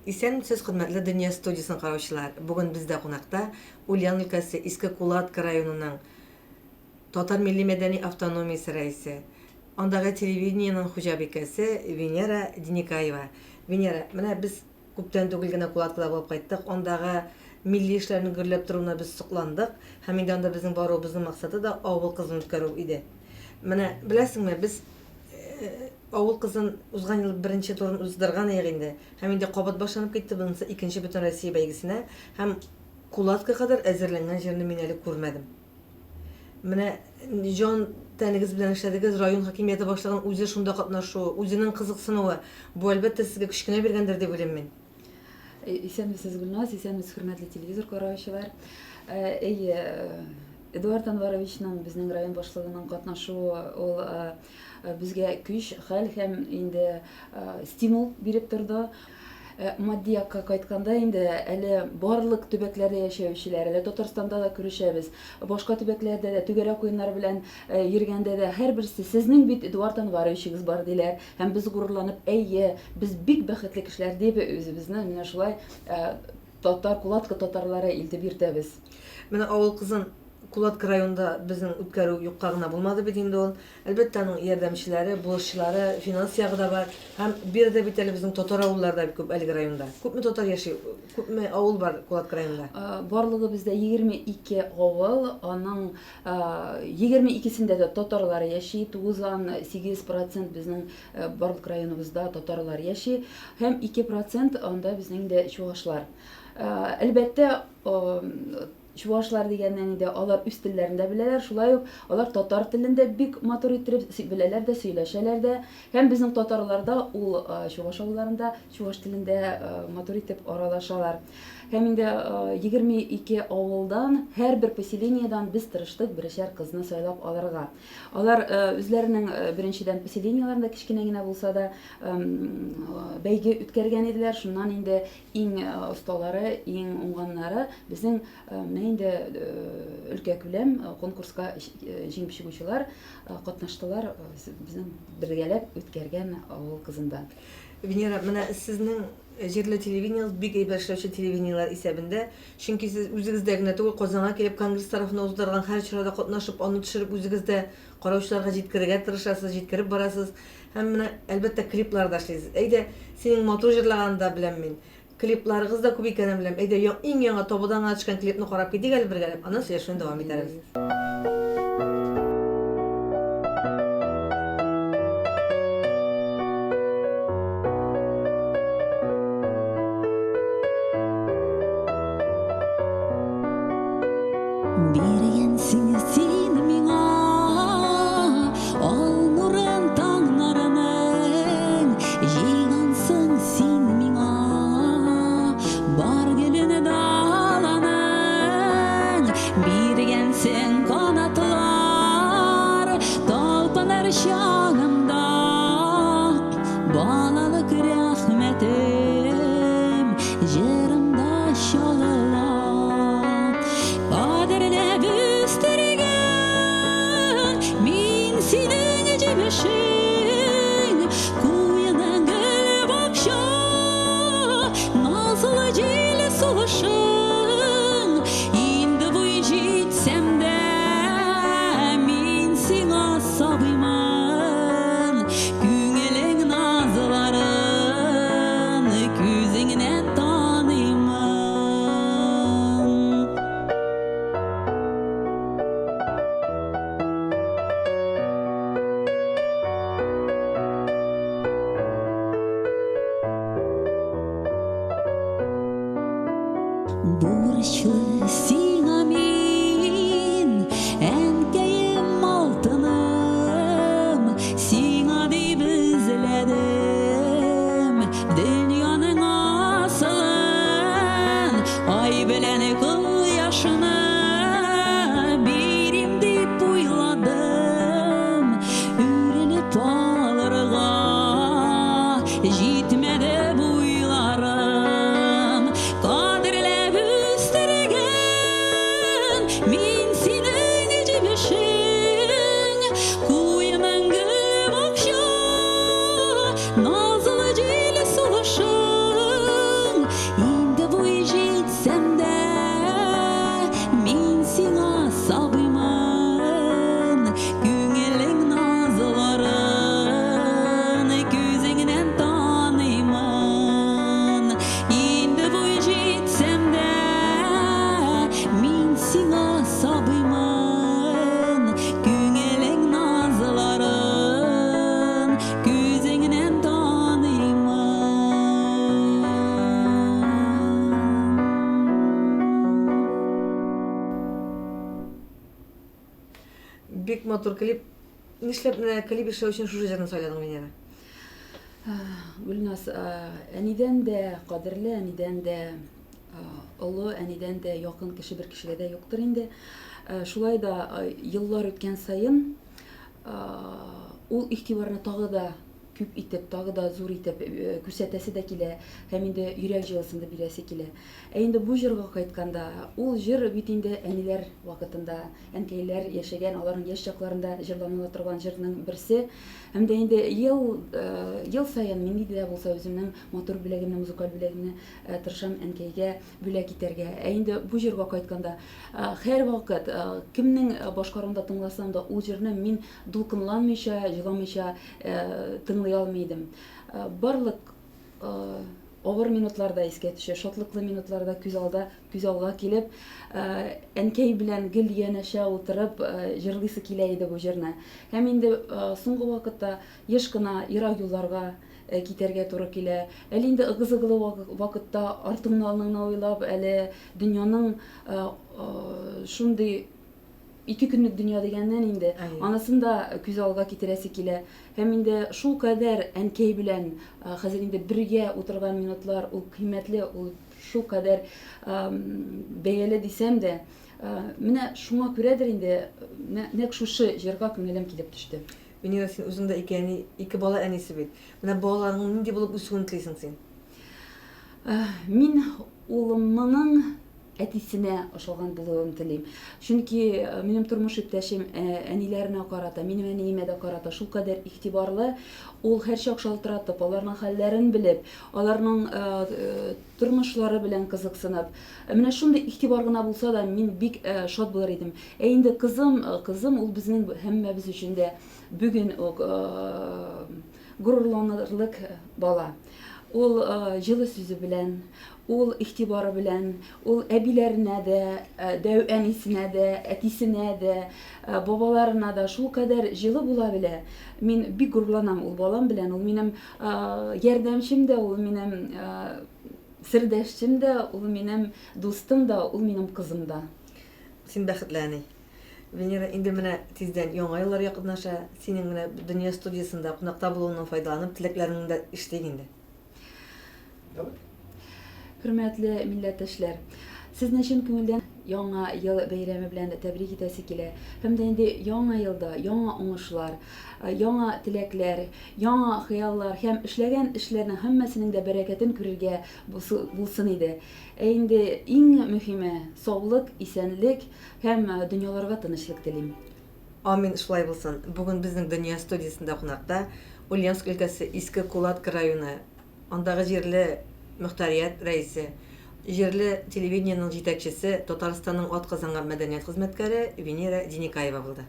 Исәнмесез, хөрмәтле Дөнья студиясен караучылар! Бүген бездә кунакта Ульян өлкәсе Иске Кулатка районының татар милли-мәдәни автономиясе рәисе, андагы телевидениенең хуҗабикәсе Венера Деникаева. Венера, менә без күптән түгел генә Кулаткада булып кайттык, андагы милли эшләрнең гөрләп торуына без сокландык һәм инде анда безнең баруыбызның максаты да авыл кызын үткәрү иде. Менә, беләсеңме, без Авыл кызын узган ел беренче турын уздырган идек инде. Һәм инде кабат башланып китте, монысы икенче Бөтенроссия бәйгесенә. Һәм Кулатка кадәр әзерләнгән җирне мин әле күрмәдем. Менә җан тәнегез белән эшләдегез, район хакимияте башлыгының үзе шунда катнашуы, үзенең кызыксынуы, бу әлбәттә сезгә көч кенә биргәндер дип уйлыйм мин. Исәнмесез, Гөлназ, исәнмесез, хөрмәтле телевизор караучылар. Әйе, Эдуард Анваровичның, безнең район башлыгының катнашуы ул безгә көч, хәл һәм инде стимул биреп торды. Матди якка кайтканда инде әле барлык төбәкләрдә яшәүчеләр, әле Татарстанда да күрешәбез, башка төбәкләрдә дә түгәрәк уеннар белән йөргәндә дә һәрберсе сезнең бит Эдуард Анваровичыгыз бар диләр. Һәм без горурланып, әйе, без бик бәхетле кешеләр дип үзебезне менә шулай татар, Кулатка татарлары илтеп йөртәбез. Менә авыл кызын Кулатка районында безнең үткәрү юкка гына булмады бит инде ул. Әлбәттә, аның ярдәмчеләре, булышчылары, финанс ягы да бар. Һәм биредә бит әле безнең татар авыллары да бик күп әлеге районда. Күпме татар яши, күпме авыл бар Кулатка районында? Барлыгы бездә 22 авыл, аның 22сендә дә татарлар яши, 98 процент безнең барлык районыбызда татарлар яши һәм 2 процент анда безнең инде чуашлар. Әлбәттә, чувашлар дигәннән инде алар үз телләрен дә беләләр, шулай ук алар татар телен дә бик матур иттереп беләләр дә, сөйләшәләр дә. Һәм безнең татарлар да ул чуваш авылларында чуваш телендә матур итеп аралашалар. Һәм инде 22 авылдан, һәрбер поселениедән без тырыштык берешәр кызны сайлап алырга. Алар үзләренең беренчедән поселениеләрендә кечкенә генә булса да бәйге үткәргән иделәр. Шуннан инде Иң осталары, иң уңганнары безнең менә инде өлкәкүләм конкурска җиңеп чыгучылар катнаштылар безнең бергәләп үткәргән авыл кызында. Венера, менә сезнең җирле телевидениегез бик әйбәт эшләүче телевидениеләр исәбендә. Чөнки сез үзегездә генә түгел, Казанга килеп конгресс тарафыннан уздырылган һәр чарада катнашып, аны төшереп үзегез дә караучыларга җиткерергә тырышасыз, җиткереп барасыз. Һәм менә, әлбәттә, клиплар да эшлисез. Әйдә, синең матур җырлаганыңны да беләм мин. Клипларыгыз да күп икәнен беләм. Әйдә, иң яңа табудан гына төшкән клипны карап китик әле бергәләп, аннан сөйләшүне дәвам итәрбез. Биргәнсең син миңа Ал нурын таңнарының, Җыйгансың син миңа Бар гөлен даланың. Биргәнсең канатлар, Талпыныр чагымда. Балалык рәхмәтем Җырымда чагыла. Кадерләп үстергән мин синең җимешең, куеның гөл бакча, назлы җил сулышың. Инде буй җитсәм дә, мин сиңа сабыймын, күңелең назларын күзеңнән таныймын. Бурычлы сиңа мин, әнкәем алтыным, сиңа дип эзләдем дөньяның асылын, ай белән кояшны бирим дип уйладым, үрелеп алырга җитмәде буйларым. Кадерләп үстергән мин синең җимешең, куеның гөл бакча, назлы җил сулышың. Бик матур клип. Нишләп менә клип эшләү өчен шушы җырны сайладың, Венера? Гөлназ, әнидән дә кадерле, әнидән дә олы, әнидән дә якын кеше бер кешегә дә юктыр инде. Шулай да еллар үткән саен ул игътибарны тагы да күп итеп, тагы да зур итеп күрсәтәсе дә килә һәм инде йөрәк җылысын да бирәсе килә. Ә инде бу җырга кайтканда, ул җыр бит инде әниләр вакытында, әнкәйләр яшәгән, аларның яшь чакларында җырланыла торган җырның берсе. Һәм дә инде ел, ел саен мин нинди дә булса үземнең матур бүләгемне, музыкаль бүләгемне тырышам әнкәйгә бүләк итәргә. Ә инде бу җырга кайтканда, һәрвакыт кемнең башкаруында тыңласам да, ул җырны мин дулкынланмыйча, җыламыйча тыңлый алмый идем. Барлык авыр минутлар да искә төшә, шатлыклы минутлар да күз алда, күз алга килеп, әнкәй белән гел янәшә утырып җырлыйсы килә иде бу җырны. Һәм инде соңгы вакытта еш кына ерак юлларга китәргә туры килә. Әле инде ыгы-зыгылы вакытта артыңны алыңны уйлап, әле дөньяның шундый ике көнлек дөнья дигәннән инде, анысын да күз алга китерәсе килә. Һәм инде шул кадәр әнкәй белән хәзер инде бергә утырган минутлар, ул кыйммәтле, ул шул кадәр бәяле дисәм дә, менә шуңа күрәдер инде нәкъ шушы җырга күңелем килеп төште. Венера, син үзең дә ике әни, ике бала әнисе бит. Менә балаларыңның нинди булып үсүен телисең син? Мин улымның әтисенә ошаган булуын телим. Чөнки минем тормыш иптәшем әниләренә карата, минем әниемә дә карата шулкадәр игътибарлы. Ул һәрчак шалтыратып, аларның хәлләрен белеп, аларның тормышлары белән кызыксынып. Менә шундый игътибар гына булса да, мин бик шат булыр идем. Ә инде кызым, кызым ул безнең һәммәбез өчен дә бүген үк горурланырлык бала. Ул җылы сүзе белән, ул игътибары белән, ул әбиләренә дә, дәү әнисенә дә, әтисенә дә, бабаларына да шулкадәр җылы була белә. Мин бик горурланам ул балам белән. Ул минем ярдәмчем дә, ул минем сердәшчем дә, ул минем дустым да, ул минем кызым да. Син бәхетле әни. Венера, инде менә тиздән Яңа еллар якынлаша. Синең менә Дөнья студиясендә кунакта булуыңнан файдаланып, теләкләреңне дә ишетик инде. Давай. Хөрмәтле милләттәшләр, сезне чын күңелдән Яңа ел бәйрәме белән тәбрик итәсе килә. Һәм дә инде яңа елда яңа уңышлар, яңа теләкләр, яңа хыяллар һәм эшләгән эшләрнең һәммәсенең дә бәрәкәтен күрергә булсын иде. Ә инде иң мөһиме, саулык, исәнлек һәм дөньяларга тынычлык телим. Амин, шулай булсын. Бүген безнең Дөнья студиясендә кунакта Ульяновск өлкәсе Иске Кулатка районы, андагы җирле мөхтәрият рәисе, җирле телевидениенең җитәкчесе, Татарстанның атказанган мәдәният хезмәткәре Венера Деникаева булды.